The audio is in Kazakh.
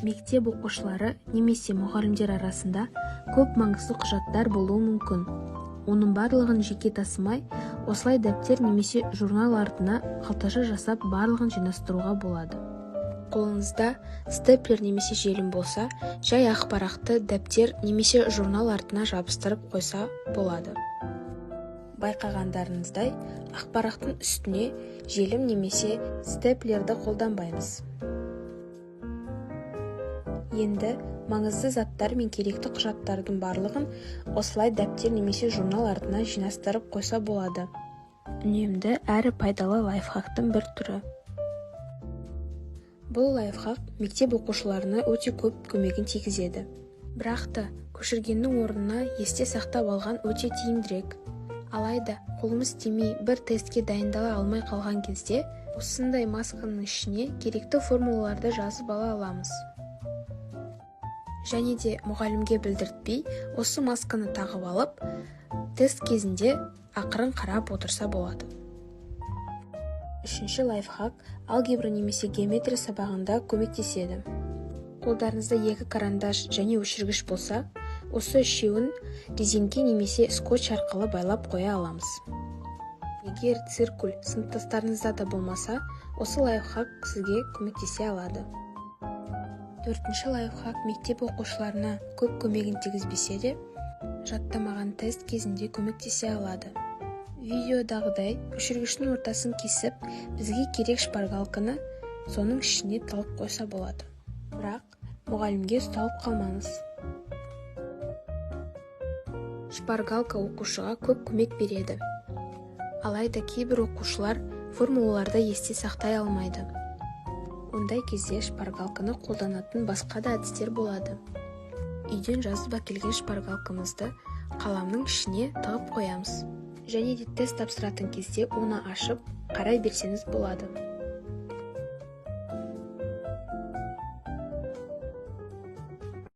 Мектеп оқушылары немесе мұғалімдер арасында көп маңызды құжаттар болуы мүмкін. Оның барлығын жеке тасымай, осылай дәптер немесе журнал артына қалташа жасап, барлығын жинастыруға болады. Қолыңызда степлер немесе желім болса, жай ақ парақты дәптер немесе журнал артына жабыстырып қойса болады. Байқағандарыңыздай, ақ парақтың үстіне желім немесе степлерді қолданбаймыз. Енді маңызды заттар мен керекті құжаттардың барлығын осылай дәптер немесе журнал артына жинастырып қойса болады. Үнемді әрі пайдалы лайфхактың бір түрі. Бұл лайфхак мектеп оқушыларына өте көп көмегін тигізеді. Бірақ та көшіргеннің орнына есте сақтап алған өте тиімдірек. Алайда қолымыз тимей, бір тестке дайындала алмай қалған кезде осындай масканың ішіне керекті формулаларды жазып ала аламыз. Және де мұғалімге білдіртпей осы масканы тағып алып, тест кезінде ақырын қарап отырса болады. Үшінші лайфхак алгебра немесе геометрия сабағында көмектеседі. Қолдарыңызда екі карандаш және өшіргіш болса, осы үшеуін резеңке немесе скотч арқылы байлап қоя аламыз. Егер циркуль сыныптастарыңызда да болмаса, осы лайфхак сізге көмектесе алады. Төртінші лайфхак мектеп оқушыларына көп көмегін тигізбесе де, жаттамаған тест кезінде көмектесе алады. Видеодағыдай өшіргіштің ортасын кесіп, бізге керек шпаргалканы соның ішіне тығып қойса болады. Бірақ мұғалімге ұсталып қалмаңыз. Шпаргалка оқушыға көп көмек береді. Алайда кейбір оқушылар формулаларды есте сақтай алмайды. Ондай кезде шпаргалканы қолданатын басқа да әдістер болады. Үйден жазып әкелген шпаргалкамызды қаламның ішіне тығып қоямыз. Және де тест тапсыратын кезде оны ашып, қарай берсеңіз болады.